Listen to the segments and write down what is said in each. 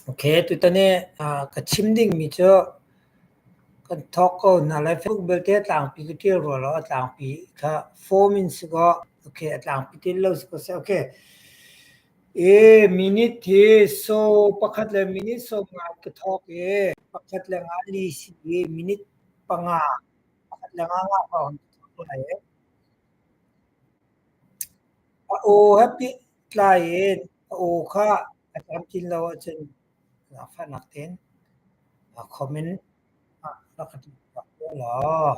Ok, tutan i ka chim dingmi cu kan thawk ko hna lai. Facebook belte a tlangpi ka ṭial rua lo, a tlangpi kha form in si kaw, ok, a tlangpi ṭial lo si ko seh. Ok. I minute hi so pakhat le minute 15 ka thawk i pakhat le nga li si i minute panga, pakhat le nga nga hrawng ka thawk lai i. A aw he pehtlai in a aw kha a tlamtlin lo ahcun zaangfahnak tein comment ah rak ka ṭial piak tuah law.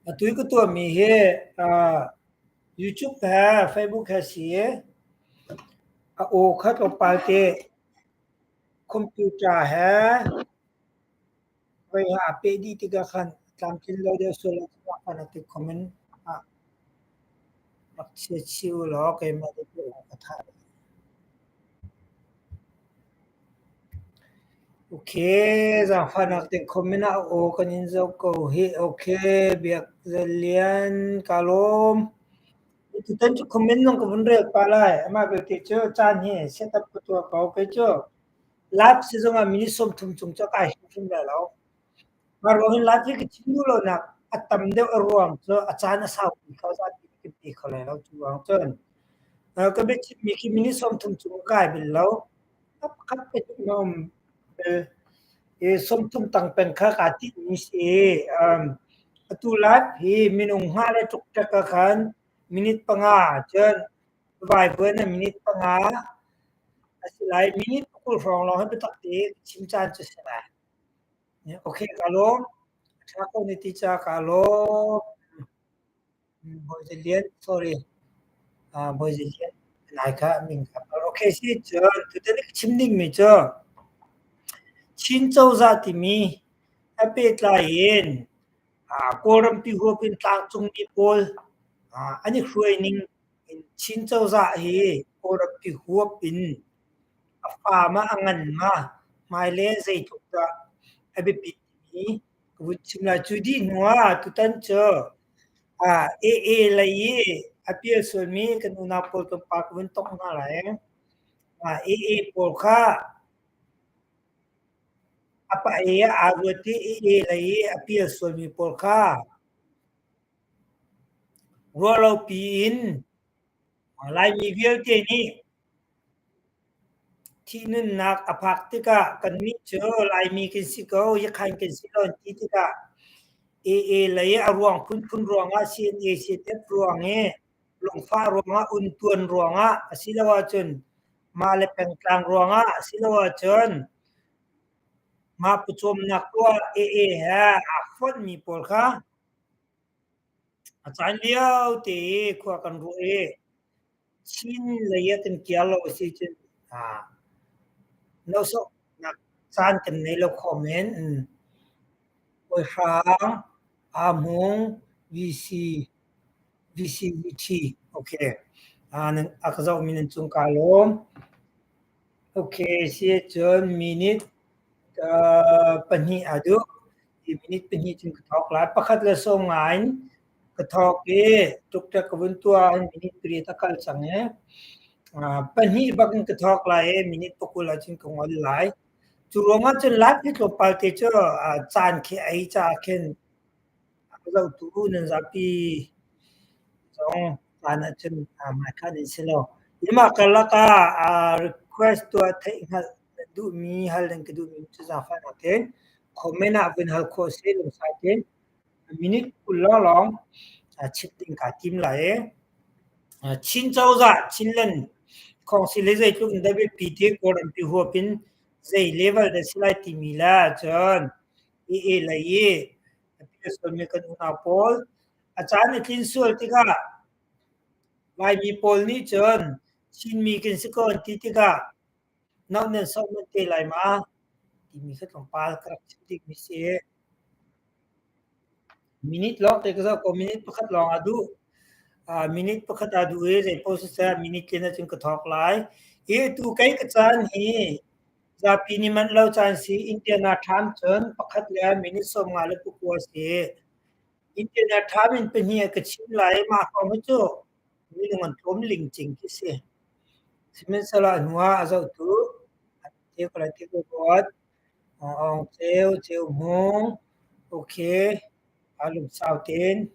Atu i ka tuahmi hi YouTube he Facebook he si i a aw kha tlawmpal te computer he Voi aa peh dih tikah khan tlamtlin lo deuh sual ahcun a ti comment ah rak chia chih u law keimah nih tuah ka thah. Okay, zaangfahnak tein comment ah aw kan in zoh ko hih. Okay, Biak Zal Lian, ka lawm. Tutan cu comment zong ka vun rel pah lai. Amah belte cu caan hi set up ka tuah ko. Kei cu Live sizung ah minute 30 cung cu a kai hrimhrim lai lo. Mah ruang hin live hi ka chim duh lonak a tam deuh a ruang cu a caan a saupi kho, zapi nih kan pe kho lai lo. Cu ruang cun ka biachimmi khi minute 30 cung a kai bel lo. A pakhat pahnih ma um bel. I 30 tang peng kha kaa tinhmi si. Atu live hi minung hngah le ṭukṭek ah khan minute panga cun Vaivuan a minute panga a si lai. Minute 20 hrawng lawng hi biatak tein chim caan cu si lai. Okay, ka lawm. A ṭha ko na ti caah ka lawm. Bawi Za Lian, sorry. Bawi Za Lian nai kha min kha. Okay, si cun tutan i ka chim dingmi cu Chin cozah timi a pehtlai in Kawlrampi huap in tlangcungmi pawl an i hruai ning Chin cozah hi Kawlrampi huap in a fa ma a ngan ma hmailei zeitluk dah a biapit timi ka vun chim lai. Cu dih hnu ah tutan cu AA lei i a pial sualmi kan unau pawl tlawmpal ka vun tongh hna lai. AA pawl kha a pa i aa ruat i AA lei i a pial sualmi pawl kha Ruahlopi in Laimi vialte nih thihnunnak a phak tikah kannih cu Laimi kan si ko, Yakhain kan si lo an ti tikah AA lei a ruang phunphun ruangah CNA CNF ruang i lungfah ruangah untuan ruangah asiloah cun mah le pengtlang ruangah asiloah cun mah pawcawmnak tuah AA he aa fonhmi pawl kha A caan lio te i khua kan ruah i Chin lei ah kan kir lo a si cun nosawhnak caan kan nei lo kho men. Hawihrang, Aa Hmung, VC, VCVT, okay. A ka zohmi nan cung kaa lawm. Okay, si ahcun minute pahnih aa duh. Hi minute pahnih cun ka thawk lai. Pakhat le sawm nga in ka thawk i ṭukṭek ka vun tuah in minute pariat a kal cang i pahnih bak in ka thawk lai i minute pakul ahcun ka ngol lai. Cu ruangah cun live hi tlawmpal te cu caan khi ei caah khin a zohtu nan zapi zong caan ahcun hmaikhan in si lo. Mah karlak ah request tuah theihhngalh nan duhmi hal nan ka duhmi cu zaangfahnak tein comment ah vun hal khawh si lungsau tein minute 20 lawnglawng chim ding kaa tim lai i Chin cozah Chinland Council hi zeitluk in dah biapi ti Kawlrampi huap in zei level dah si lai timi le cun AA lei i a pial sualmi kan unau pawl a caan a tlin sual tikah Laimi pawl nih cun Chinmi kan si ko an ti tikah no nan soh nan te lai ma timi kha tlawmpal ka rak chim dingmi si. Minute lawng te ka zoh ko minute pakhat lawng a duh. Minute pakhat aa duh i zei paoh siseh minute tlin ahcun ka thawk lai. Hi tu kei ka caan hi zapi nih manh lo caan si Indiana ṭham cun pakhat le minute 59 si. Indiana ṭham in pahnih ah ka chim lai i mah kong hi cu minung an tlawm lingcing khi si. Sihmanhsehlaw a hnu ah a zohtu an te ko lai ti ka ruat. Aung Ceu, Ceu Hmung, okay, aa lungsau tein.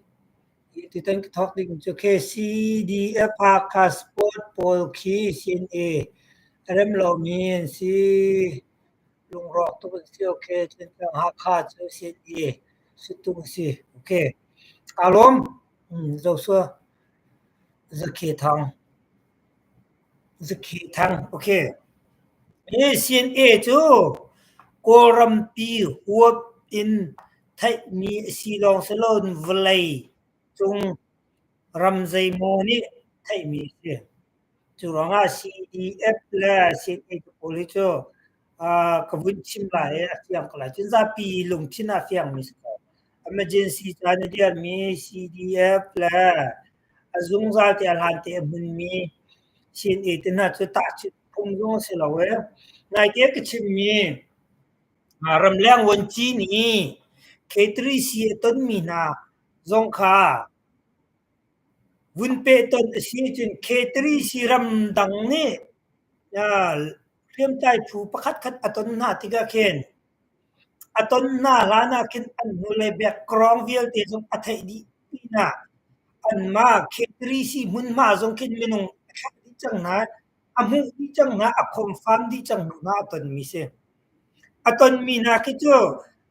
Tutan ka thawk ding cu khi CDF Hakha Sport pawl khi CNA a rem lomi an si. Lungrawk tuk an si. Okay, Thantlang Hakha cu CNA suttung a si. Okay. Aa lawm. Joshua Zakhe Thang. Zakhe Thang. Okay. Hi CNA cu Kawlrampi huap in theihmi a si lawng si loin vawlei cung ram zeimaw nih theihmi a si. Cu ruangah CDF le CNA pawl hi cu ka vun chim lai i a fiang ko lai. Cun zapi lungthin ah a fiangmi si ko. Emergency caan a dirmi CDF le a zungzal te a hlan te a hmunmi CNA te hna cu tahchunh phung zong a si lo i naite ka chimmi ramleng vuanci nih K3C a tonmi hna zong kha vun pehtonh a si ahcun K3C ramdang nih hriamtlai phu pakhatkhat a ton hna tikah khin a ton hna hlan ah khin an hnulei background vialte zong a theih dih pinah anmah K3C hmunhma zong khin minung a thlah dih cang hna, a hmuh dih cang hna, a confirm dih cang hnu hna a tonmi si. A tonmi hna khi cu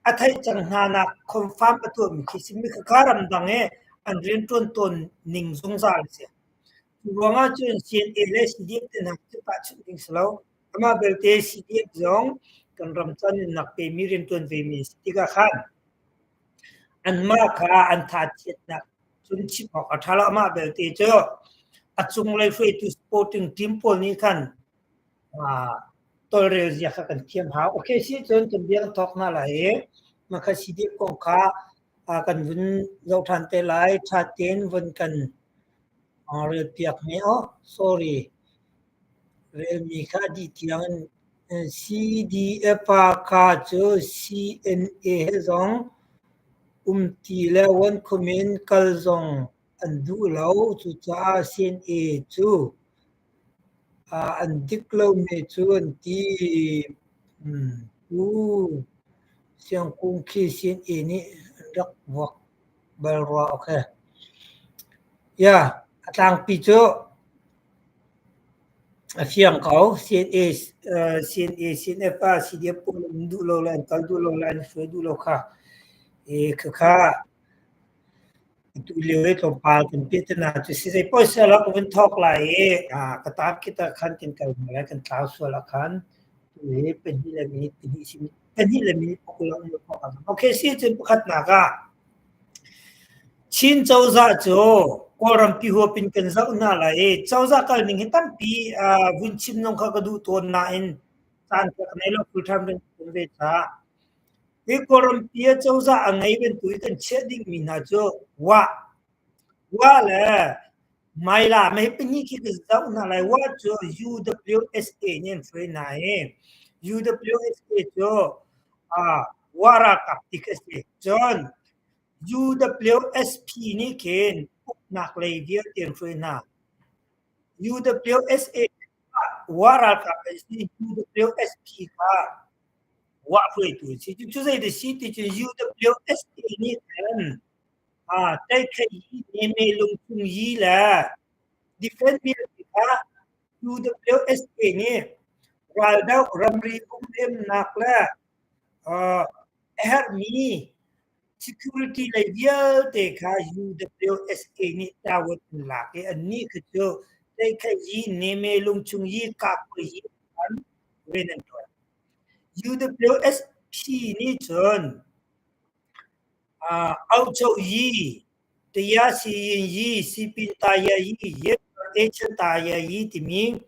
a theih cang hna nak confirm a tuahmi khi si. Mi khakha ramdang i an rianṭuan tawn ning zungzal a si. Cu ruangah cun CNA le CDF te hna cu tahchunh ding si lo. Amah belte CDF zong kan ram ca nunnak pemi rianṭuan vemi an si tikah khan anmah kha an thachiatnak cun chim awk a ṭha lo. Amah belte cu a cunglei hruaitu sporting team pawl nih khan tawlrel zia kha kan thiam hau. Okay si cun kan bia kan thawk hna lai i mah kha CDF kong kha kan vun zoh ṭhan te lai. Ṭha tein vun kan rel piak ne aw. Sorry. Relmi kha dih tiang in CDF kha cu CNA he zong umti le vuankhum in kal zong an duh lo. Cucaah CNA cu an dik lomi cu an ti. Pu Siangkung khi CNA nih an rak vuak bal rua. Okay. Yeah, a tlangpi cu a fiang ko. CNA, CNA, CNF ah CDF pawl an duh lo le an kal duh lo le an hruai duh lo kha. E, khakha Atu lio i tlawmpal kan piahtana cu si zei paoh seh ka vun thawk lai i ka taap khit ah khan kan kal hna lai, kan tlau sual ah khan tu hi pahnih le minute pahnih si pahnih le minute pakul ah um thawk ah. Okay, si cun pakhatnak ah Chin cozah cu Kawlrampi huap in kan zoh hna lai i cozah kal ning hi tampi vun chim zong kha ka duh tawn nain caan ka nei lo full time kan ve caah Hi Kawlrampi ah cozah a ngei bantuk i kan chiah dingmi hna cu Wah, Wah le Maila mei pahnih khi ka zoh hna lai. Wah cu UWSA nih an hruai hna i UWSA cu Wah ralkap ti khi a si. Cun UWSP nih khin uknak lei vialte an hruai hna. UWSA Wah ralkap an si. UWSP kha Wah hruaitu an si. Cucu zei dah si ti cun UWSA nih khan Teikhei yi, Neme lungchung yi le Defense vialte kha UWSA nih raldoh ramri humhimnak le a herhmi security lei vialte kha UWSA nih tawat an lak i annih kha cu Teikhei yi, Neme lungchung yi, Kakwe yi an rian an ṭuan. UWSP nih cun Aucho yi, Tayasiyin yi, Sipin Taya yi, Yet Taya yi timi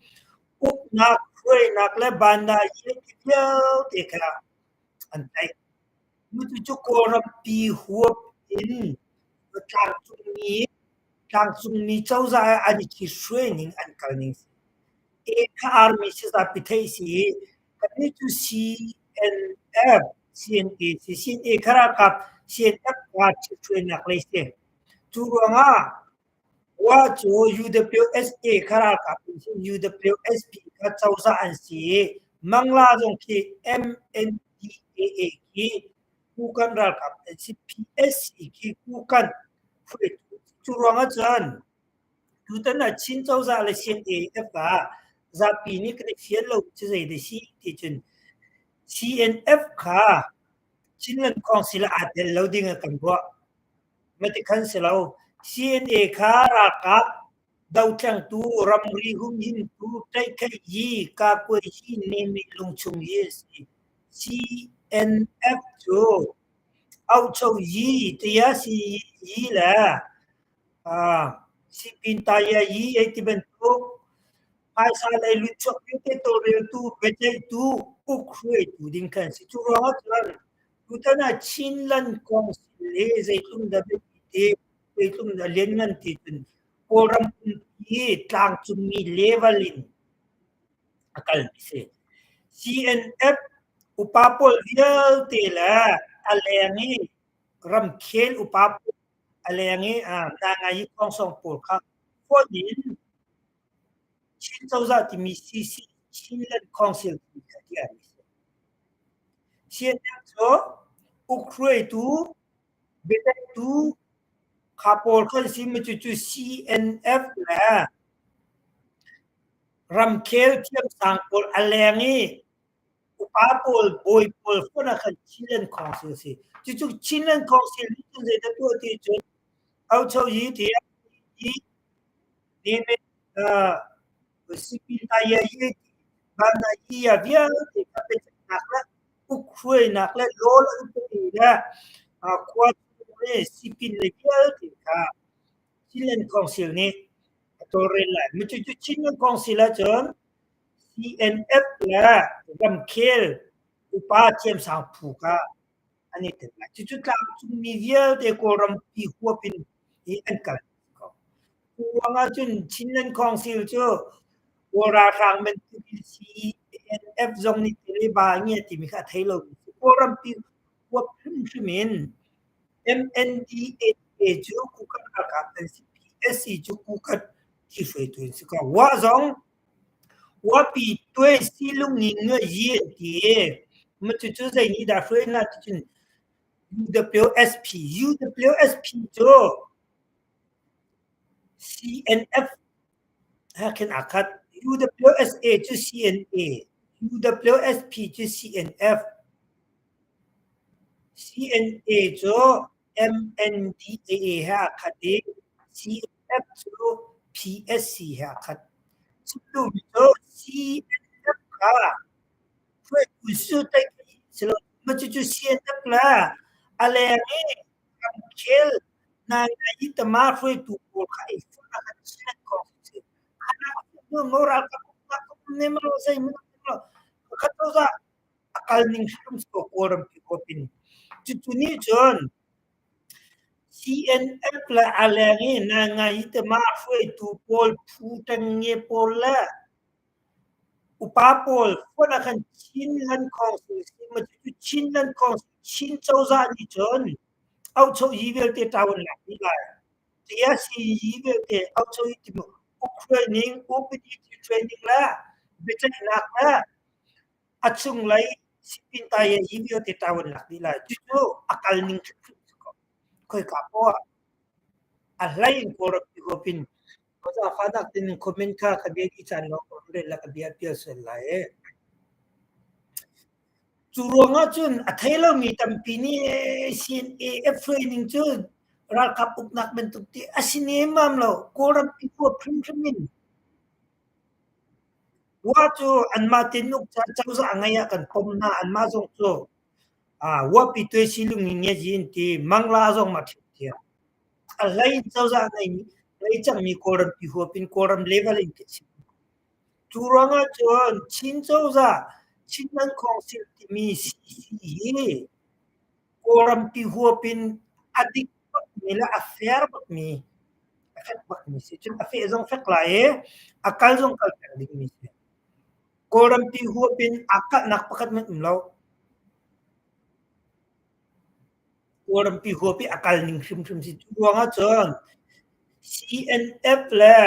uknak, hruainak le banda yi ti vialte kha an tlaih. Cucu Kawlrampi huap in tlangcungmi cozah ah an i ṭhithruai ning an kal ning si. A kha army si zapi theih si i kannih cu CNF, CNA si. CNA kha ralkap CNF kha ṭhithruainak lei si. Cu ruangah. Wa cu UWSA kha ralkap an si, UWSP kha cozah an si i Mangla zong khi MNDAA khi Kukan ralkap an si, PSC khi Kukan hruaitu. Cu ruang ahcun tutan ah Chin cozah le CNAF ah zapi nih kan i fian lo cu zei dah si ti cun CNF kha Chinland Council ah aa tel lo ding ah kan ruah. Matikhan si lo. CNA kha ralkap dotlengtu, ramri humhimtu, tlaihkhei kakuaihi, nemih lungchung hi a si. CNF cu auhchoyi, tayasi yi le sipin taya yi hei ti bantuk phaisa lei lutchuak vialte tawlreltu, biaceihtu, ukhruaitu ding khan si. Cu ruangah cun Tutan ah Chinland Council hi zeitluk dah biapi ti, zeitluk dah lianngan ti cun Kawlram pumpi tlangcungmi level in a kalmi si. CNF upa pawl vialte le a leng i ramkhel upa pawl a leng i nangai khuangsawng pawl kha fonh in Chin cozah timi CC Chinland Council timi kha dirhmi a si. CNF cu ukhruaitu, biaceihtu kha pawl kha an si. Cucu CNF le ramkhel thiamsang pawl a leng i upa pawl, bawi pawl fonh ah khan Chinland Council a si. Cucu Chinland Council nih cun zeidah tuah ti cun Auchoyi tiah vialte kha biaceihnak le ukhruainak le lawl an pe le khua chung le sipin le vialte kha Chinland Council nih a tawlrel lai. Cucu Chinland Council ahcun CNF le ramkhel upa thiamsang phu kha an i tel lai. Cucu tlangcungmi vialte Kawlrampi huap in hi an kal ko. Cu ruang ahcun Chinland Council cu Kawl ralhrang bantuk in CNF zong nih tili ba nge timi kha a thei lo. Kawlrampi huap hrimhrim in MNDAA cu Kukat ralkap an si, PSC cu Kukat thihruaitu an si ko. Wa zong Wapi tuai silung ni nge yi an ti i cucu zei nih dah hruai hna ti cun UWSP UWSP cu CNF he khin aa khat. UWSA cu CNA, UWSP cu CNF, CNA cu MNDAA he aa khat i CNF cu PSC he aa khat. Chimduhmi cu CNF kha hruaitu cu tlaih si lo. Cucu CNF le a leng i ramkhel nainai tama hruaitu pawl kha ei fuh a kan chiat ko. Ralkap khat cozah a kal ning hrim ko Kawlrampi huap in. Cucu nih cun CNF le a leng i naingai tama hruaitu pawl phu ṭengnge pawl le upa pawl fonh ah khan Chinland Council cucu Chinland Council Chin cozah nih cun auhchoh hi vialte ṭawan lak dih lai. TSC hi vialte auhchoh hi timi ukhruaining, upadi training le biaceihnak le a chunglei sipin taye hi vialte ṭawan lak dih lai. Cucu a kal ning hrimhrim si ko. Khoika poah a hlei in Kawlram ti huap in zaangfahnak tin comment kha ka bia dih caan lawng ka rel la ka bia pial sual lai e. Cu ruangah cun a thei lomi tampi nih CNAF training cu ralkap uknak bantuk ti a si nemmam lo. Kawlram ti huap hrimhrim in Wa cu anmah tinuk cozah ngei ah kan pom hna. Anmah zong cu wapi tuai silung in nge yin ti mangla zong ma ṭhiamṭhiam. A hlei in cozah ngei ngei cangmi Kawlram pi huap in Kawlram level in ka chim. Cu ruangah cun Chin cozah Chinland Council timi CC hi Kawlram pi huap in a dik bakmi le a fair bakmi a fek bakmi si. Cun a feh zong fek lai i a kal zong kal peng dingmi si. Kawlram pi huap in aa kalhnak pakhat hmanh um lo. Kawlram pi huap i a kal ning hrimhrim si. Cu ruangah cun. CNF le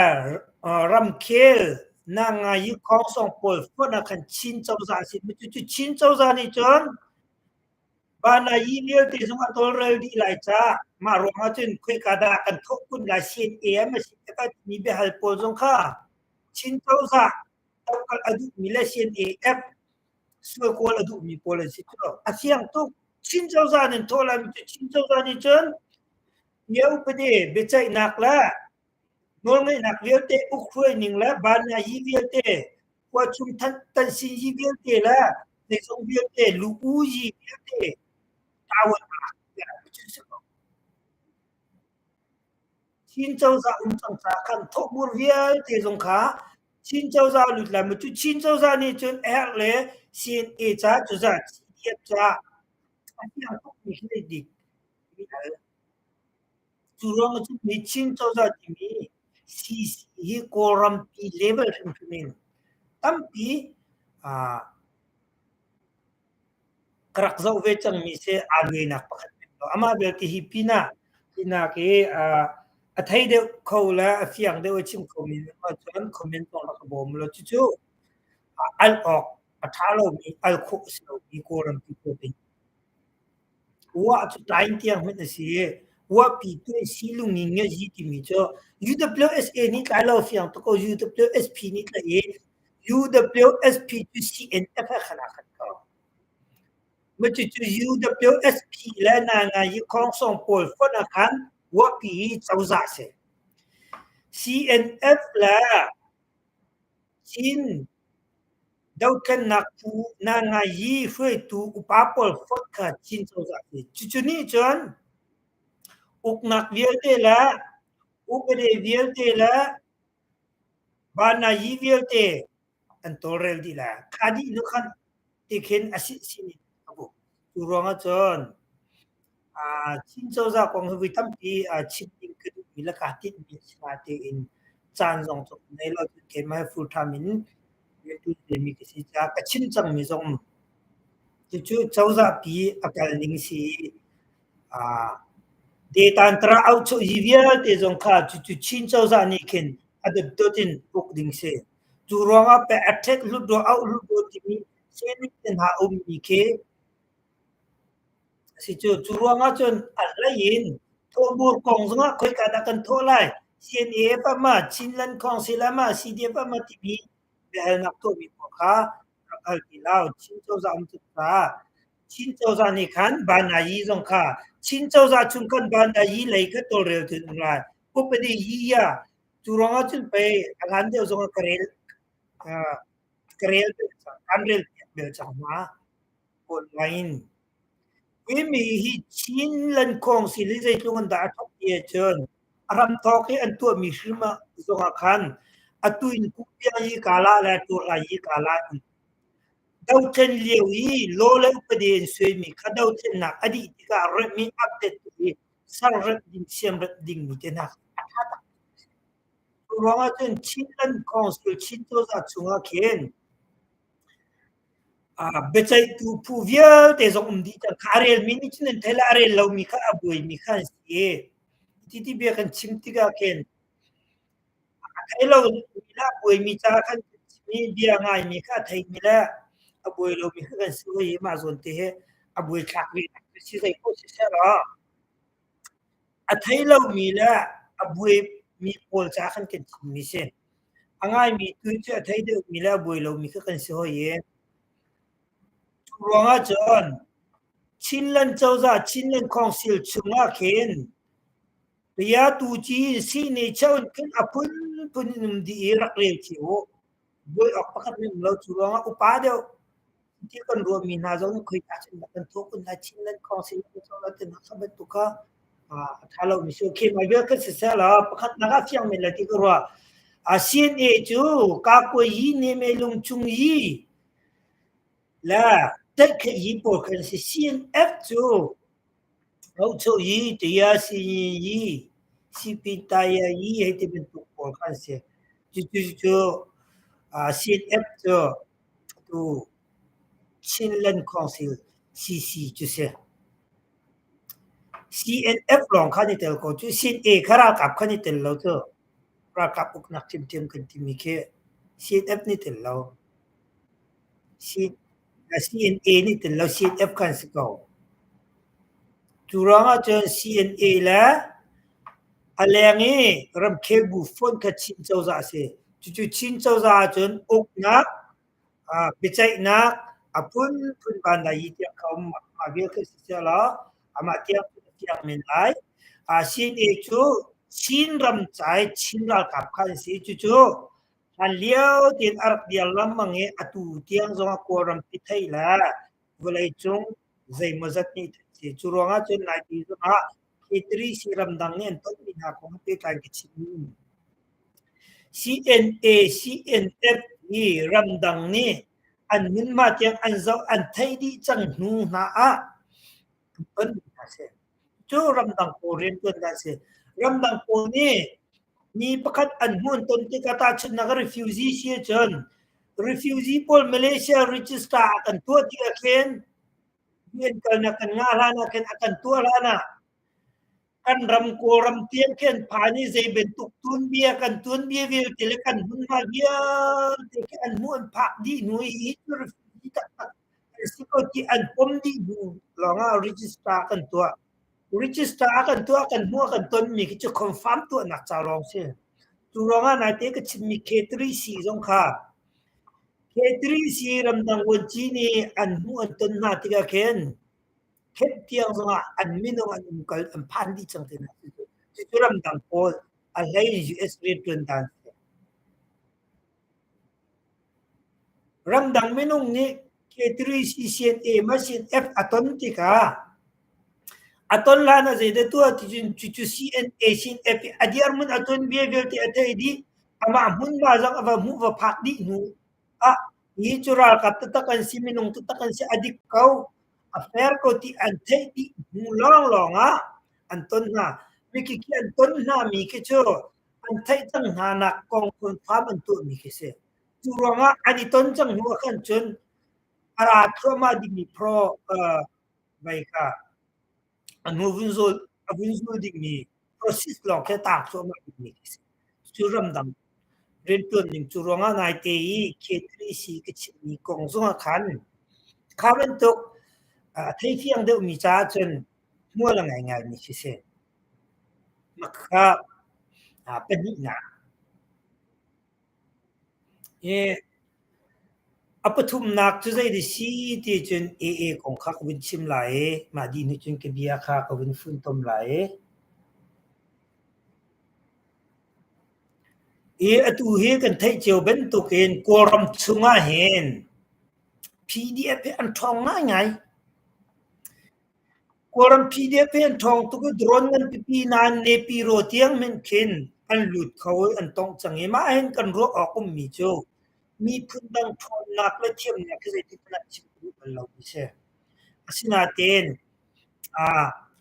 ramkhel Nangayi Khongsong pawl fonh ah khan Chin cozah a si. Cucu Chin cozah nih cun Banayi vialte zong a tawlrel dih lai caah mah ruangah cun khoika dah kan thawh kun lai CNA a si timi biahal pawl zong kha Chin cozah tokal a duhmi le CNAF sual kawl a duhmi pawl an si cu. A fiang tuk. Chin cozah nih thawh laimi cu Chin cozah nih cun bia upadi biaceihnak le nawlngeihnak vialte ukhruai ning le banayi vialte khua chung tansin yi vialte le zeizong vialte lu u yi vialte tawan si ko. Chin cozah um cang caah khan thawhbur vialte zong kha Chin cozah lut lai maw cu Chin cozah nih cun a herh le CNA ca cuzah CDF ca a fiang tukmi khi zei dik Cu ruang ah cun Chin cozah timi CC hi Kawlrampi level hrimhrim in tampi Ka rak zoh ve cangmi si aa luainak pakhat men lo. Amah belte hi pinah tinak i a thei deuh kho le a fiang deuh a chim khomi nih ahcun comment zong rak ka bawm ulaw cucu al awk a ṭha lomi, al khawh a si lomi Kawlrampi huap in. Wah cu tain tiang hmanh a si i wahpi tuai si lunging nge zi timi cu UWSA nih tlai lo fiang tuk ko UWSP nih tlaih i UWSP cu CNF he khan aa khat ko. Cucu UWSP le Nangayi Khongsong pawl fonh ah khan wahpi hi cozah a si. CNF le Chin dothlennak phu Nangayi hruaitu upa pawl fonh kha Chin cozah a si. Cucu nih cun uknak vialte le upade vialte le Banayi vialte an tawlrel dih lai. Kha dih hnu khan tikhin a si sin in a buk. Cu ruangah cun Chin cozah kong hi voi tampi chim ding ka duhmi le kaa tinhmi a si natein caan zong cu ka ngei lo. Cun keimah hi full time in rianṭuan vemi ka si caah ka chim cangmi zong um. Cucu cozah pi a kal ning si i Detantra auhchuah hi vialte zong kha cucu Chin cozah nih khin a dotdot in uk ding si. Cu ruangah peh a ṭhet hlutdaw auh hlutdaw timi sining te hna ummi khi a si cu. Cu ruangah cun a hlei in thawhbur kong zongah khoika dah kan thawh lai? CNAF ah ma, Chinland Council ah ma, CDF ah ma timi biahalnak tuahmi pawl kha rak hal ti lo. Chin cozah um tuk caah Chin cozah nih khan Banayi zong kha Chin cozah chung khan Banayi lei kha tawlrel tu um lai. Upadi yi ya cu ruangah cun pei a hlan deuh zongah ka rel ka rel bel cang kan rel piak bel cang hna online in. Mi hi Chinland Council hi zeitluk in dah a thawk ti ahcun a ramthawk i an tuahmi hrim ah zongah khan atu in Kupia yi kala le Tuahla yi kala in dothlen lio i law le upadi an suaimi kha dothlennak a dih tikah remh i update i ser remh ding siamremh dingmi te hna a ṭha tak. Cu ruangah cun Chinland Council Chin cozah chungah khin biaceihtu phu vialte zong um dih cang kha a relmi nih cun an thei le a rel lomi kha a buaimi kha an si i ti bia kan chim tikah khin a thei lomi le a buaimi caah khan chimmi bia ngaimi kha a theimi le a buai lomi kha kan si hoi i mah zawn te hi a buaithlak rih si zei paoh siseh law A thei lomi le a buaimi pawl caah khan kan chimmi si. A ngaimi tu cu a thei deuhmi le a buai lomi kha kan si hoi i cu ruangah cun Chinland cozah Chinland Council chungah khin Paya-tu-ci in sihni cheu in khin a phunphun in um dih i rak rel cio u. Buai awk pakhat nan um lo. Cu ruangah upa deuh ti kan ruahmi hna zong nih khoika cun dah kan thawh kun lai Chinland Council cozah te hna kha bantuk kha a ṭha lomi si. Okay, mah vial kan siseh law pakhatnak ah fiang men lai ti ka ruah. CNA cu Kakuai Neme Lungchung yi le Taikhe yi pawl khan si. CNF cu Rocho yi, Taya si yi, Sipin Taya yi hei ti bantuk pawl kha an si. Cucu cu CNF cu atu Chinland Council CC cu si. CNF lawng kha an i tel ko cu. CNA kha ralkap kha an i tel lo cu. Ralkap uknak ṭhiamṭhiam kan timi khi CNF nih tel lo. CNA nih tel lo CNF kha an si ko. Cu ruangah cun CNA le a leng i ramkhel bu fonh kha Chin cozah a si. Cucu Chin cozah ahcun uknak, biaceihnak a phunphun vanlai i tiang kha um. Mah vial kha siseh law amah tiang cu a fiang men lai. CNA cu Chin ram ca i Chin ralkap kha an si. Cucu hlanlio tein a rak dir lengmang i atu tiang zongah Kawlram pi theih le vawleicung zeimawzat nih theih si. Cu ruangah cun naite zongah K3C ramdang nih an tonmi hna kong he pehtlai in ka chim. CNA, CNF hi ramdang nih an hmunhma tiang an zoh an theih dih cang hnu hna ah an tonmi hna a si. Cu ramdang pawl rianṭuan dah a si. Ramdang pawl nih mi pakhat an hmuh an ton tikah tahchunhnak ah refugee si ahcun refugee pawl Malaysia register ah kan tuah ti ahkhin rian kalnak kan ngah hlan ah khin a kan tuah hlan ah kan ram Kawlram tiang khi an phan i zei bantuk tuanbia kan tuanbia vialte le kan hmunhma vialte khi an hmuh an phak dih hnu i hi cu refugee taktak an si ko ti an pom dih hnu lawngah register kan tuah. Register a kan tuah kan hmuh kan tonmi khi cu confirm tuahnak ca lawng si. Cu ruangah naite ka chimmi K3C zong kha K3C ramdang vuanci nih an hmuh an ton hna tikah khin khenh tiang zongah an minung an umkal an phan dih cang te hna. Cucu ramdang pawl a hlei in US rianṭuan dan a si. Ramdang minung nih K3CCNA machine F a ton tikah a ton hlan ah zeidah tuah ti cun cucu CNA sin F i a dirhmun a tuanbia vialte a theih dih. Amah hmunhma zong a va hmuh va phak dih hnu ah hi cu ralkap taktak an si, minung taktak an si, a dik ko, a fair ko ti an theih dih hnu lawnglawng ah an ton hna. Mikhi khi an ton hna mi khi cu an theih cang hna nak kong confirm an tuahmi khi si. Cu ruangah an i ton cang hnu ah khan cun a ra thluahmah dingmi pro vei kha a hnu vun zul a vun zul dingmi process lawng khi a tang thluahmah dingmi khi si. Cu ramdang riantuan ning cu ruangah naite i K3C ka chimmi kong zongah khan kha bantuk a theifiang deuhmi caah cun hmual a ngei ngaimi khi si. Makha pahnihnak. Hi a pathumnak cu zei dah si ti cun AA kong kha ka vun chim lai i mah dih hnu cun ka bia kha ka vun funtom lai i. Hi atu hi kan theih cio bantukin Kawlram chungah hin PDF hi an ṭhawng ngaingai. Kawlram PDF hi an ṭhawng tuk i drone ngan pipi nain Nepiro tiang hmanh khin an lut kho i an tongh cang i mah hin kan ruah awk ummi cu miphun dang ṭhawnnak le thiamnak hi zeitik hmanh ah chim ka duh bal lomi a si. Asinain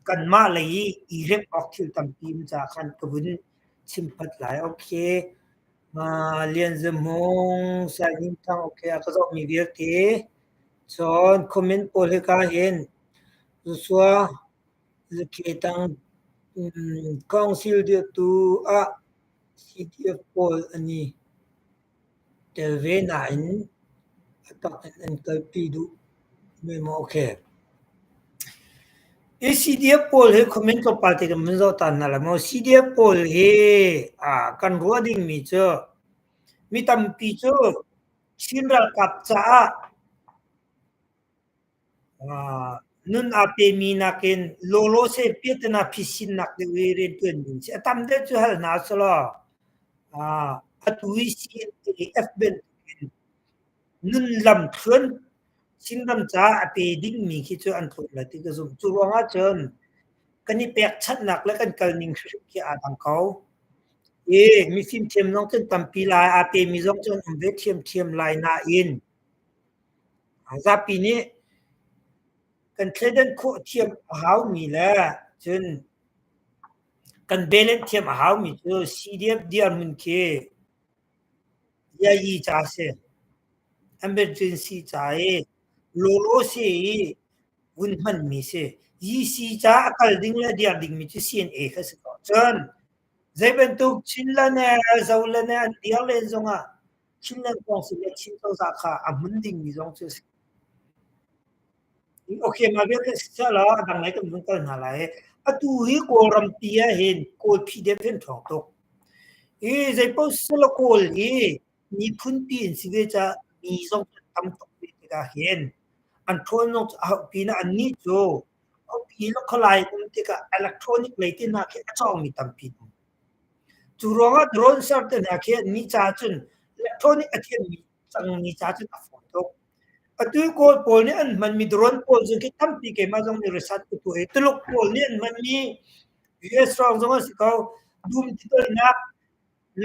kanmah lei i i remh awk thil tampi um caah khan ka vun chim phot lai. Okay. Lian Za Hmung, Sai Hnin Thang, okay, a ka zohmi vialte Cun comment pawl hika hin Joshua Zakhetang Council dirhtu ah CDF pawl an i tel ve nain a tak in an kalpi duh men maw? Okay. Hi CDF pawl hi comment tlawmpal te kan vun zoh ta hna lai maw? CDF pawl hi kan ruah dingmi cu mi tampi cu Chin ralkap caah nun aa pemi nakin lawlawse piahtana phisinnak deuh i rianṭuan ding si. A tam deuh cu hal hna selaw atu i CNAF bantukin nun lamthluan Chinram caah a pe dingmi khi cu an tlawm lai ti ka zumh. Cu ruangah cun kan i pekchanhnak le kan kalning hrimhrim khi aa dang ko. I mifimthiam zong cun tampi lai, aa pemi zong cun um ve ṭhiamṭhiam lai nain zapi nih kan thleidan khawh thiam a haumi le cun kan balance thiam a haumi cu CDF dirhmun khi yayi ca a si. Emergency ca i lawlaw si i vun hmanmi si. GC ca a kal ding le a dir dingmi cu CNA kha si ko. Cun zei bantuk Chinland le Zoland an dir len zongah Chinland Council le Chin cozah kha a hmun dingmi zong cu a si. Okay, mah vialte si seh law a dang lei kan vun kal hna lai. Atu hi Kawlram pi ah hin Kawl PDF hin ṭhawng tuk. Hi zeipaoh sila Kawl hi miphun pi in si ve caah mi zong an tam tuk ve tikah hin an ṭhawn zong cu a hauh pinah annih cu khuapi le khualai um tikah electronic lei te hna khi a cawngmi tampi an um. Cu ruangah drone ser te hna khi annih caah cun electronic a thiammi cangmi caah cun a fawi tuk. Atu i Kawl pawl nih an hmanmi drone pawl zong khi tampi keimah zong nih research ka tuah i Tuluk pawl nih an hmanmi US hrawng zong a si ko. Dum titoihnak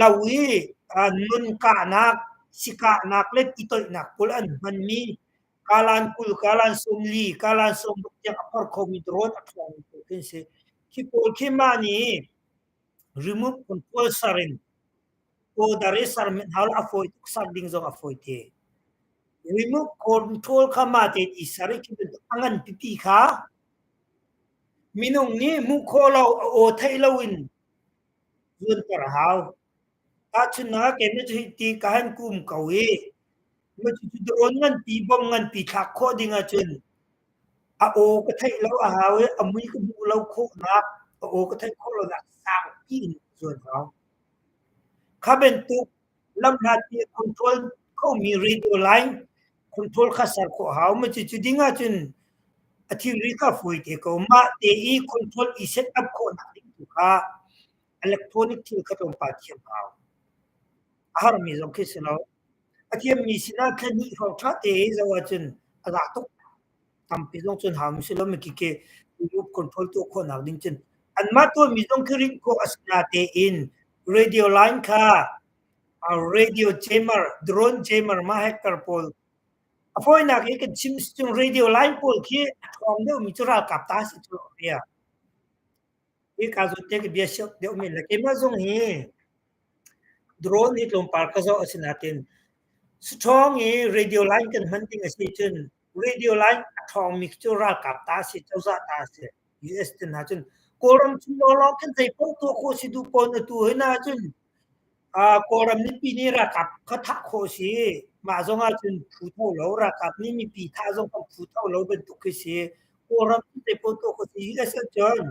lo i nun kahnak, sikahnak le titoihnak pawl an hmanmi kalan 20, kalan 40, kalan 60 tiang a phor khomi drone a ṭhawngmi pawl khi an si. Khi pawl khi mah nih remote control ser in order i ser men hau a fawi tuk ser ding zong a fawi te. Remote control kha mah tein i ser i khi bantuk a ngan pipi kha minung nih hmuh khawh lo a aw theih lo in zuanter a hau. Tahchunhnak ah keimah cu hiti ka han kum ko i cucu drone nganpi bom nganpi thlak khawh ding ahcun a aw ka theih lo a hau i a mui ka hmuh lo khawhnak a aw ka theih khawh lonak sangpi in zuan hau. Kha bantuk lamhlatpi a control khomi radio line control kha ser khawh a hau. Cucu ding ahcun a thilri kha fawi te ko. Mah te i control i set up khawhnak ding tu kha electronic thil kha tlawmpal thiam hau. A harmi zong khi si lo. A thiammi sinah thla hnih hrawng ṭha te i zoh ahcun a za tuk. Tampi zong cun hau mi si lo mikike group control tuah khawhnak ding cun anmah tuahmi zong khi rinh khawh a si natein radio line kha radio jammer, drone jammer mah hacker pawl a fawinak i kan chim si cun radio line pawl khi a ṭhawng deuhmi cu ralkap ta si cu ria. Hika zawn te ka bia siok deuh men le keimah zong hi drone hi tlawmpal ka zoh a si nain saṭhawng i radio line kan hman ding a si cun radio line a ṭhawngmi cu ralkap ta a si, cozah ta a si. US te hna cun Kawlram chung lawnglawng khin zei paoh tuah khawh si duh pawn atu hi na cun Kawlram mipi nih ralkap kha thah khawh si. Mah zong ah cun phu tho lo, ralkap nih mipi thah zong kan phu tho lo bantuk khi si. Kawlram cu zei paoh tuah khawh si. US ahcun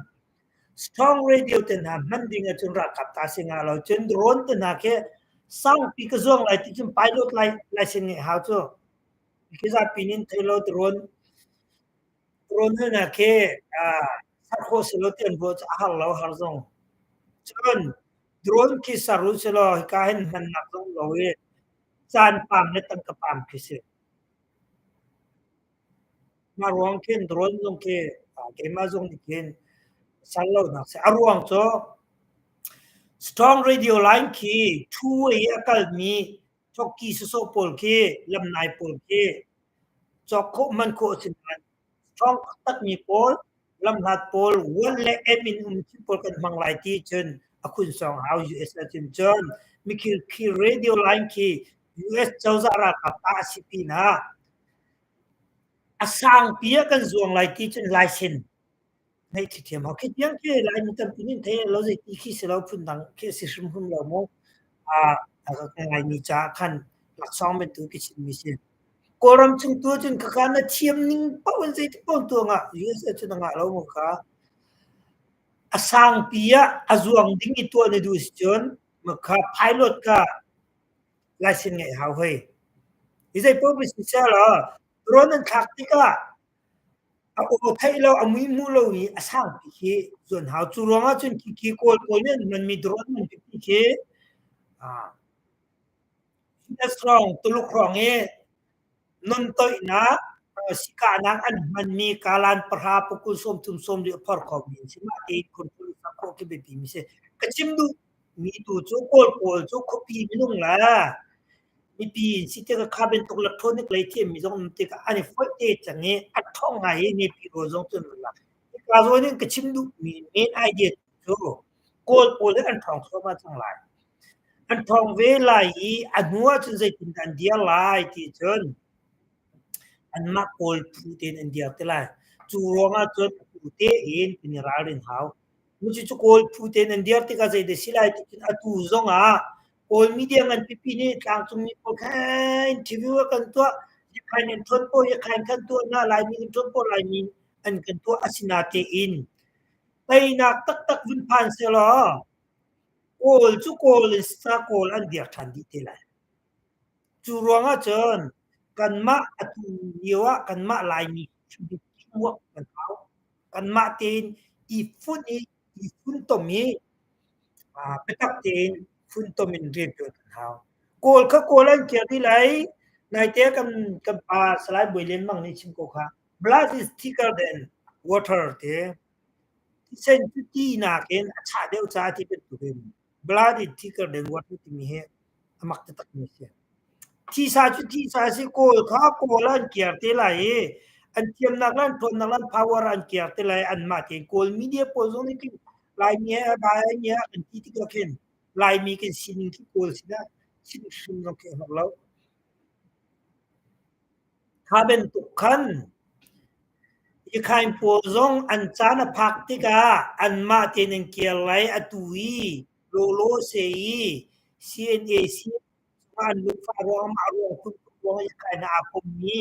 strong radio te hna hman ding ahcun ralkap ta si nga lo. Cun drone te hna khi sangpi ka zuang lai ti cun pilot license ngeih hau cu. Khi zapi nih thei lo drone drone hna khi ser khawh si lo ti an ruah cu a har lo har zong. Cun drone khi ser u selaw hika hin hmannak zong lo i caan paam le tangka paam khi si. Mah ruang khin drone zong khi keimah zong nih khin ser lonak si. A ruang cu strong radio line khi two way i a kalmi chokki sawsawh pawl khi lamnai pawl khi cawk khawh hman khawh a si nain strong taktakmi pawl lamhlat pawl one le M in um thil pawl kan hmang lai ti cun a khun sawng hau US ahcun cun mikhil khi radio line khi US cozah ralkap ta a si pinah a sangpi ah kan zuang lai ti cun license ngeih thiam hau. Khi tiang khi Laimi tampi nih thei lo zeiti khi si lo phundang khi a si hrimhrim lo mu. A ka ngaimi caah khan laksawng bantuk ka chimmi si. Kawlram chung tu cun khakha na thiam ning paoh in zeiti paoh tuah ngah USA cun a ngah lo mu kha. A sangpi ah a zuang ding i tuah na duh si cun makha pilot ka license ngeih hau hoi. Hi zei paoh si seh law drone an thlak tikah a aw theih lo a mui hmu lo i a sangpi khi zuan hau. Cu ruangah cun khi khi Kawl pawl nih an hmanmi drone an pipi khi US hrawng Tuluk hrawng i nontoihnak sikahnak an hmanmi kalan pahra pakul 30 40 a phor khomi an si. Mah tein control sak khawh khi biapi mi si. Ka chim duh mi tu cu Kawl pawl cu khuapi minung le mipi in si tikah kha bantuk electronic lei thiammi zong um tikah an i foih te cang i a ṭhawng ngai i mipi rawl zong cu an lak. Hika zawn in ka chim duhmi main idea cu Kawl pawl hi an ṭhawng thluahmah cang lai. An ṭhawng ve lai i a hnu ahcun zeitindah an dir lai ti cun anmah Kawl phu tein an dir te lai. Cu ruangah cun tein kan i ralrin hau. Cucu Kawl phu tein an dir tikah zeidah si lai ti cun atu zongah Kawl media ngan pipi nih tlangcungmi pawl kha interview a kan tuah, Yakhain an ṭhuat pawl Yakhain kan tuah hna, Laimi an ṭhuat pawl Laimi an kan tuah asinatein teinak taktak vun phan sehlaw Kawl cu Kawl in sa Kawl an dir ṭhan dih te lai. Cu ruangah cun kanmah atu lio ah kanmah Laimi teamwork kan hau. Kanmah tein i funh i i funtom i biatak tein funtom in rianṭuan kan hau. Kawl kha Kawl an kir dih lai. Naite kan kan pa Salai Bawi Lian Mang nih chim ko kha. Blood is thicker than water ti. Thisen cu ti nakin a chah deuh caah ti bantukin blood is thicker than water timi hi a mak taktakmi a si. Thisa cu thisa a si. Kawl kha Kawl ah an kir te lai i an thiamnak le an ṭhawnnak le an power ah an kir te lai. Anmah tein Kawl media pawl zong nih khin Laimi he Laimi he kan ti tikah khin Laimi kan sining khi Kawl sinah chim hrim zong khi a hnok lo. Kha bantuk khan Yakhain pawl zong an caan a phak tikah anmah tein an kir lai. Atu i lawlaw se i CNA an lungfah ruangah mah ruang phunphun ruangah Yakhain ah aa kommi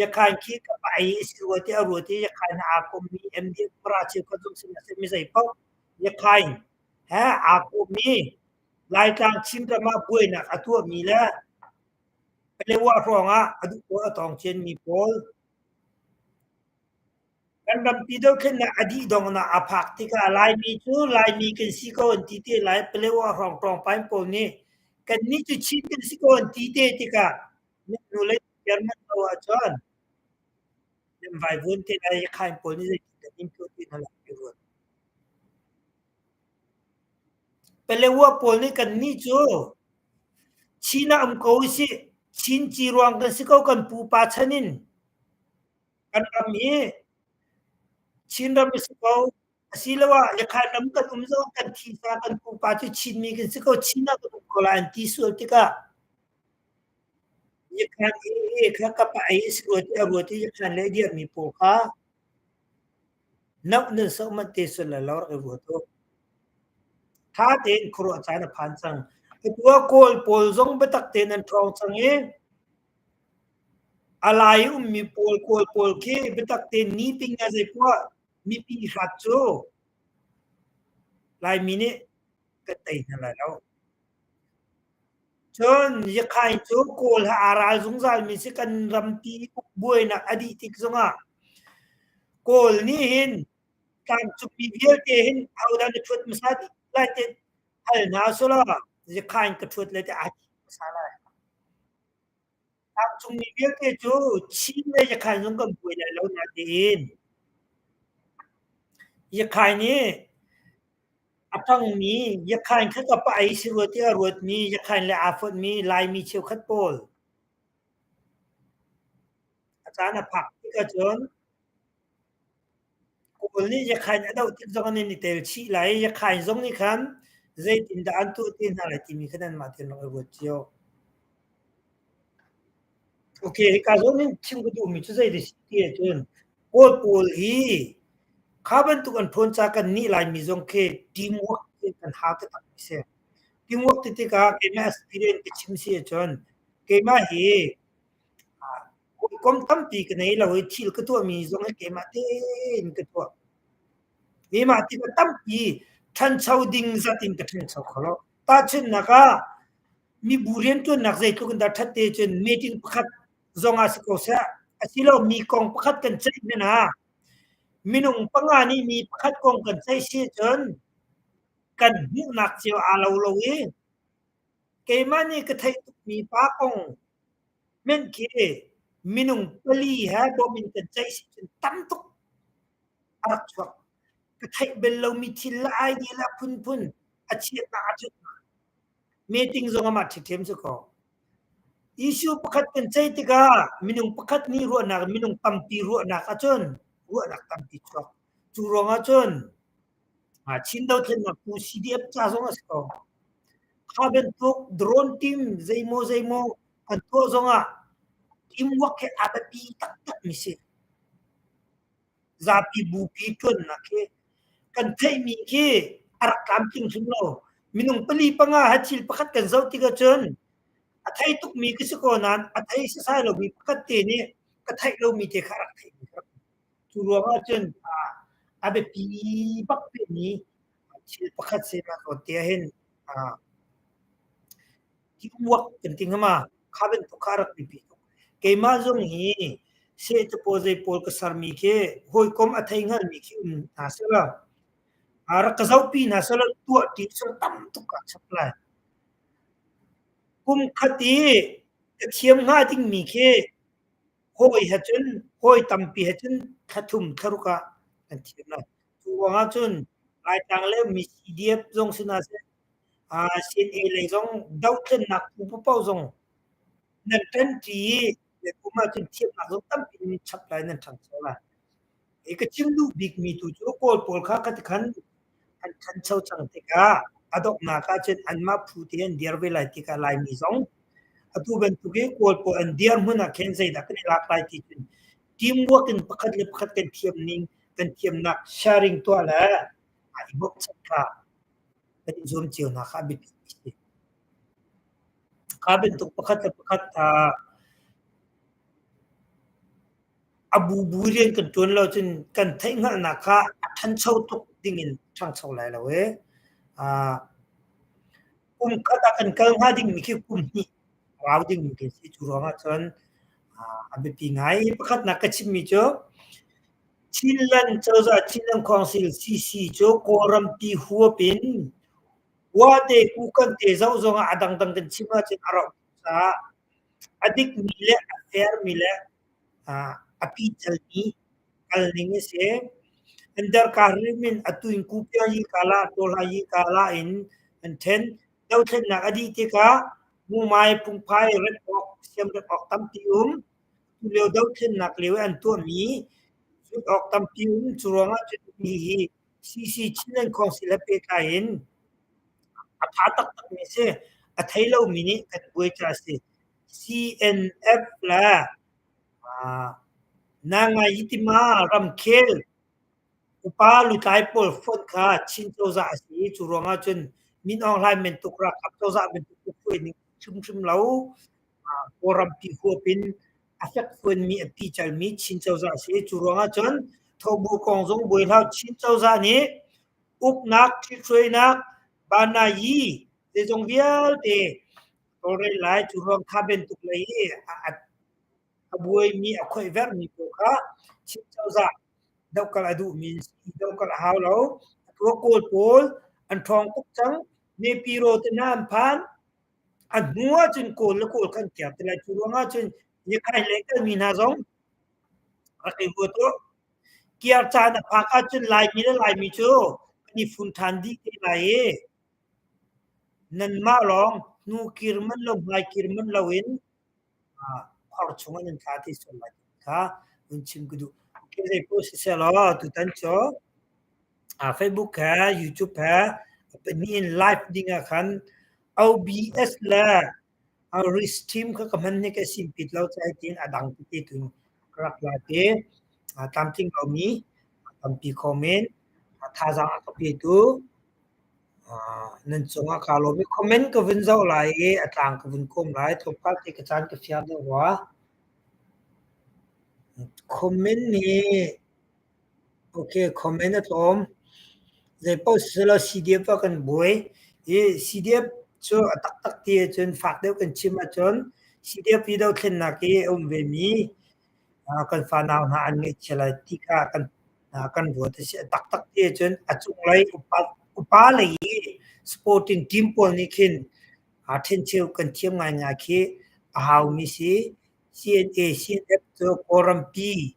Yakhain khi ka pa ei a si rua tiah a ruat i Yakhain ah aa kommi MDF Mara cheukhat zong si hna seh mi zei paoh Yakhain he aa kommi Laitlang Chinram ah buainak a tuahmi le Paletwa hrawngah a duh pawl a tawng cianmi pawl kan rampi dothlennak a dih donghnak a phak tikah Laimi cu Laimi kan si ko an ti te lai. Paletwa hrawng ṭawngpain pawl nih kannih cu Chin kan si ko an ti te tikah nan hnu lei kiar manh lo ahcun nan vaivuan te lai. Yakhain pawl nih zeitindah in tuah ti hna lai ti ruat. Paletwa pawl nih kannih cu Chin ah um ko usih. Chin ciruang kan si ko kan pupa chan in. Kan ram hi Chinram a si ko. Asiloah Yakhain ram kan um zong kan thisa kan pupa cu Chinmi kan si ko. Chin ah kan um ko lai an ti sual tikah Yakhain hi kha ka pa ei a si rua ti a ruat i Yakhain le a dirmi pawl kha Noh nan soh manh te sual lai lo rak i ruat u. Ṭha tein khuaruah caan a phan cang. Atu ah Kawl pawl zong biatak tein an ṭhawng cang i a lai i ummi pawl Kawl pawl khi biatak tein meeting ah zeipoah mipi hrat cu Laimi nih kan tei hna lai lo. Cun Yakhain cu Kawl he aa ral zungzalmi si kan rampi buainak a dih tik zongah Kawl nih hin tlangcungmi vialte hin ahodah na ṭhuat hmasa lai ti hal hna sulaw Yakhain ka ṭhuat lai ti aa thim hmasa lai. Tlangcungmi vialte cu Chin le Yakhain zong kan buai lai lo natein Yakhain i a ṭangmi Yakhain kha ka pa ei si rua tiah a ruatmi Yakhain le aa fonhmi Laimi cheukhat pawl a caan a phak tik ahcun Kawl nih Yakhain a doh tik zong an i tel chih lai i Yakhain zong nih khan zeitindah an tuah te hna lai timi kha nanmah tein rak i ruat cio. Okay, hika zawn in chim ka duhmi cu zei si ti ahcun Kawl pawl hi kha bantuk an ṭhawn ca kan nih Laimi zong khi teamwork ti kan hau taktak mi si. Teamwork ti tikah keimah experience ka chim si ahcun keimah hi Hawikom tampi ka nei lo i thil ka tuahmi zong hi keimah tein ka tuah. Keimah tikah tampi ṭhancho ding zat in ka ṭhancho kho lo. Tahchunhnak ah, mibu rianṭuannak zeitluk in dah ṭhat te cun meeting pakhat zong ah si ko seh, asilo mi kong pakhat kan ceih hmanh ah minung panga nih mi pakhat kong kan ceih si ahcun kan hmuhnak cio aa lo lo i keimah nih ka theih tukmi pa kong Hmenh khi minung pali he bawm in kan ceih si cun tam tuk a rak chuak. Ka theih bel lomi thil le idea le a phunphun a chiatnak a ṭhatnak. Meeting zong amah ṭhiṭhiam si ko. Issue pakhat kan ceih tikah minung pakhat nih ruahnak minung tampi ruahnak ahcun ruahnak tampi chuak. Cu ruangah cun Chin dothlennak tu CDF ca zong a si ko. Kha bantuk drone team zeimaw zeimaw kan tuah zongah teamwork hi a biapi taktakmi si. Zapi bupi ṭuannak khi kan theihmi khi a rak tlamtling hrim lo. Minung pali panga he thil pakhat kan zoh tik ahcun a thei tukmi ka si ko nain a thei sasai lomi pakhat te nih ka theih lomi te kha a rak theihmi ka rak Cu ruangah cun a biapi bak vemi thil pakhat si mah zawn te ahhin teamwork kan ti hnga ma? Kha bantuk kha a rak biapi tuk. Keimah zong hi seh capawl zei pawl ka sermi khi hawikom a thei hngalmi khi um hna sehlaw rak ka zohpi hna sehlaw tuah ṭi cu tam tuk kaa chap lai. Kum khat i ka thiam hnga dingmi khi hawi he cun hawi tampi he cun thla thum thla ruk ah kan thiam lai. Cu ruangah cun Laitlang le mi CDF zong si hna seh, CNA lei zong dothlennak phu paohpaoh zong nan ṭanṭi i nan um ahcun thiamnak zong tampi nan chap lai, nan ṭhangcho lai. Hi ka chim duh bikmi tu cu Kawl pawl kha khati khan an ṭhancho cang tikah a donghnak ahcun anmah phu te an dir ve lai tikah Laimi zong atu bantuk i Kawl pawl an dirhmun ah khin zeidah kan i lak lai ti cun teamwork in pakhat le pakhat kan thiam ning kan thiamnak sharing tuah le i bawmhchanh kha kan i zuam cio hna kha a biapi a si. Kha bantuk pakhat le pakhat a bubu rian kan ṭuan lo cun kan theihhngalhnak kha a ṭhancho tuk dingin ṭhangcho lai lo i kum khat ah kan kal hnga dingmi khi kum hnih rau dingmi kan si. Cu ruangah cun a biapi ngai. Pakhatnak ka chimmi cu Chinland cozah Chinland Council CC cu Kawlrampi huap in Wate Kukan te zoh zongah a dangdang kan chim ahcun a rauh tuk caah a dikmi le a fairmi le a picalmi kalning a si. An darkar in atu in Kupia yi kala, Tawhla yi kala in an ṭhen. Dothlennak a dih tikah mumai, phungphai, remh awk, siamremh awk tampi um. Tulio dothlennak lio i an tuahmi zulh awk tampi um. Cu ruangah cun hihi CC Chinland Council he pehtlai in a ṭha taktakmi a si. A thei lomi nih kan buai ca a si. CNF le Nangayitima ramkhel upa lutlai pawl fonh kha Chin cozah a si i cu ruangah cun Min Aung Hlaing bantuk ralkap cozah bantuk hruai ning hrimhrim lo. Kawlrampi huap in a fekfuanmi a picalmi Chin cozah a si. Cu ruangah cun Thobu kong zong buai hlah. Chin cozah nih uknak, ṭhithruainak, banayi zeizong vialte tawlrel lai. Cu ruang kha bantuk lei i a buaimi, a khoihverhmi pawl kha Chin cozah dohkalh a duhmi an si. Dohkalh a hau lo. Atu ah Kawl pawl an ṭhawng tuk cang. Nepiro te hna an phan. A hnu ahcun Kawl le Kawl kha an kiar te lai. Cu ruangah cun Yakhai lei kalmi hna zong rak i ruat u. Kiar caan a phak ahcun Laimi le Laimi cu kan i fun ṭhan dih te lai i nanmah lawng hnu kir manh lo hmai kir manh loin khor chungah nan tla te sual lai ti kha vun chim ka duh. Okay, zei paoh siseh law tutan cu Facebook he YouTube he pahnih in live ding ah khan OBS le Restream kha ka hman hi ka simpit lo caah tiin a dang tete tu in ka rak lak i tlamtling lomi tampi kho men thazaang a ka petu nan cungah kaa lawm i comment ka vun zoh lai i a tlang ka vun kawm lai. Tlawmpal te ka caan ka fiang deuh rua. Comment nih okay comment a tlawm. Zeipaoh siselaw CDF ah kan buai i CDF cu a taktak ti ahcun fak deuh kan chim ahcun CDF hi dothlennak i a um vemi kan fanau hna an ngaihchia lai ti kha kan kan ruat a si. A taktak ti ahcun a cunglei upa, upa lei i sporting team pawl nih khin ṭhencheu kan thiam ngaingai khi a haumi si. CNA, CNF cu Kawlrampi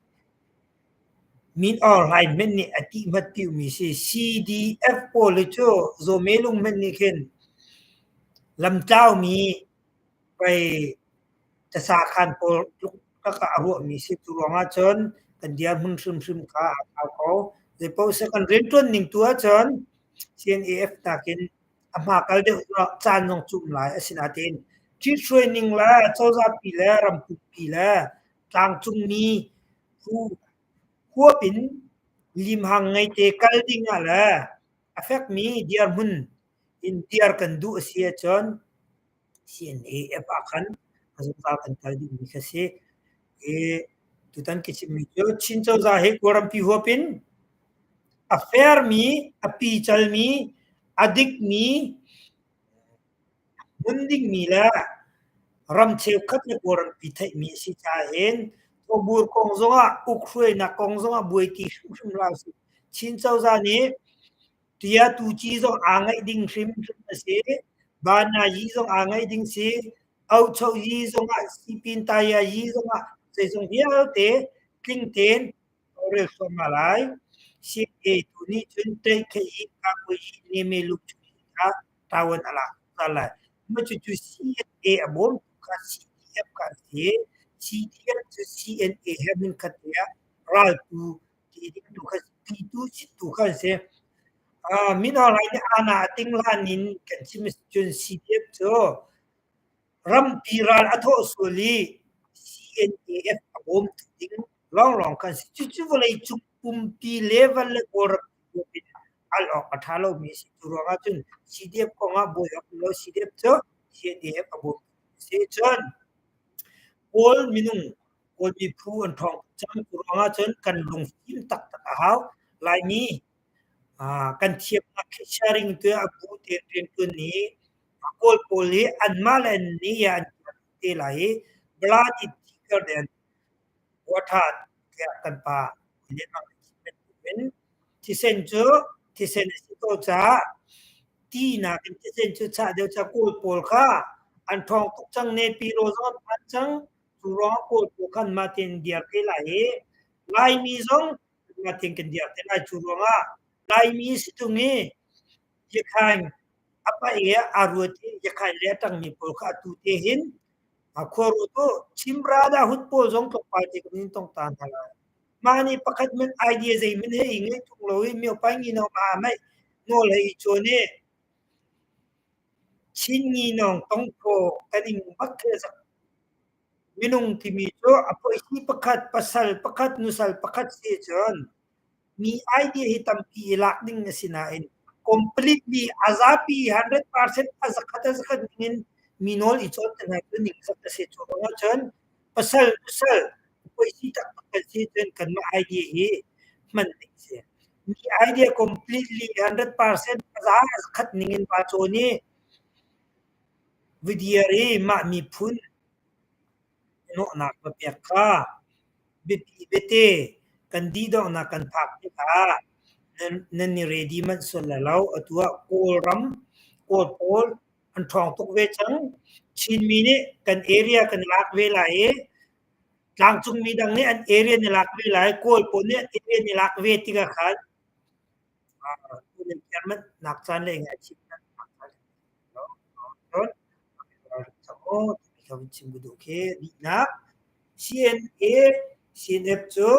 Min Aung Hlaing hmanh nih a tih hmat piumi si. CDF pawl hi cu Zawmelung hmanh nih khin lamtlaumi pei tasakhan pawl tluk takah a ruahmi si. Cu ruangah cun kan dirhmun hrimhrim kha aa thlau ko. Zeipaoh seh kan rianṭuan ning tu ahcun CNAF nakin a hma kal deuh caan zong cum lai. Asinain ṭhithruai ning le cozahpi le rampumpi le tlangcungmi phu huap in. Limhang ngeite kal ding ah le a fekmi dirhmun in dir kan duh a si ahcun CNAF ah khan a zungzal kan kal dingmi kha si. I tutan ka chimmi cu Chin cozah hi Kawlrampi huap in a fairmi, a picalmi, a dikmi, hmun dingmi le ram cheukhat le Kawlrampi theihmi a si caah hin Thawbur kong zongah ukhruainak kong zongah buaiti hrimhrim hlah usih. Chin cozah nih Tia tuci zong aa ngaih ding hrimhrim a si. Bana yi zong aa ngaih ding si. Aucho yi zongah sipin taya yi zongah zeizong vialte tling tein tawlrel thluahmah lai. CNA tu nih cun Ṭeihkheih Kakui Neme Lukchu kha ṭawan a lak zungzal lai. Mah cucu CNA a bawmtu kha CDF kha an si. CDF cu CNA he hmunkhat te ah raltu ti ding tu kha pitu sittu kha an si. Min Aung Hlaing nih aana a ting hlan in kan chim cun CDF cu Rampi ral a thawh sual i CNAF a bawmtu ding lawnglawng kha an si. Cucu vawleicung pumpi level le Kawlram huap in al awk a ṭha lomi a si. Cu ruangah cun CDF kong ah buai awk um lo. CDF cu CNAF a bawmtu a si. Cun Kawl minung, Kawl miphu an ṭhawng tuk cang. Cu ruangah cun kan lungfim taktak a hau. Laimi kan thiamnak khi sharing tu a bu tein rianṭuan i Kawl pawl hi anmah le annih ah an tuah te lai i blood in thicker than water tiah kan pa in thisen cu thisen a si ko caah ti nakin thisen cu chah deuh caah Kawl pawl kha an ṭhawng tuk cang Nepiro zong an phan cang. Cu ruangah Kawl pawl kha anmah tein an dir te lai i Laimi zong anmah tein kan dir te lai. Cu ruangah Laimi si tung i Yakhain a paih i aa ruat i Yakhain le a ṭangmi pawl kha atu te hin khua ruat u. Chin Brotherhood pawl zong tlawmpal te kan in tong ta hna lai. Mah nih pakhat hmanh idea zeihmanh he i ngeih ṭung lo i miopai nginawng aa meih nawl he i cawn i Chin nginawng tongphaw kan ing bak khi a zak. Minung timi cu a poisi pakhat, pasal pakhat, nusal pakhat si cun mi idea hi tampi i lak ding a si nain completely a zapi 100% a zakhat a zakhat ningin mi nawl i cawn te hna cu ningzak a si. Cu ruangah cun pasal nusal poisi taktak kan si cun kanmah idea hi hman ding si. Mi idea completely 100% a za a zakhat ningin va cawn i vidiar i mah miphun Nawhnak va pek kha biapi biate kan dihdonghnak kan phak tikah nan i ready manh sual lai lo. Atu ah Kawlram, Kawl pawl an ṭhawng tuk ve cang. Chinmi nih kan area kan lak ve lai i tlangcungmi dang nih an area an i lak ve lai. Kawl pawl nih an area an i lak ve tikah khan nak caan le ngaihchihnak CNA, CNF cu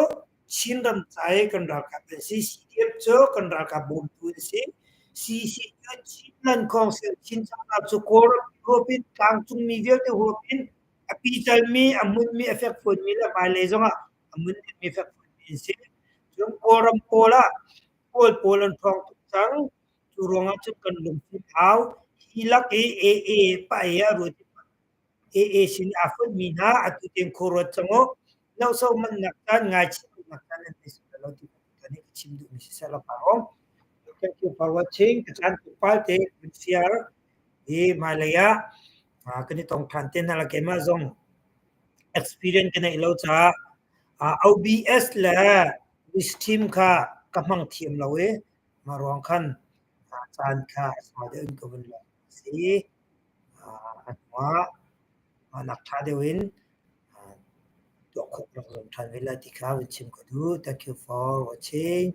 Chinram ca i kan ralkap an si. CDF cu kan ralkap bawmtu an si. CC cu Chinland Council, Chin cozah cu Kawlram huap in tlangcungmi vialte huap in a picalmi, a hmunmi, a fekfuanmi le hmailei zongah a mun dingmi fekfuanmi an si. Cun Kawlram pawl ah Kawl pawl an ṭhawng tuk cang. Cu ruangah cun kan lungfim hau. Hi lak i AA pa i a ruat i AA sin aa fonhmi hna atu tiang khuaruat cang u. Nohso mannak caan, ngaichihnak caan nan nei sual lo ti kan hi ka chim duhmi si seh pa hong. Thank you for watching. Ka caan tlawmpal te kan share i hmailei ah kan i tong ṭhan te hna la keimah zong experience ka neih lo caah OBS le Restream kha ka hmang thiam lo i mah ruang khan caan kha a sau deuh in ka vun lak a si. A hnuah mahnak ṭha deuh in tuah khawh rak zuam ṭhan ve lai ti kha vun chim ka duh. Thank you for watching.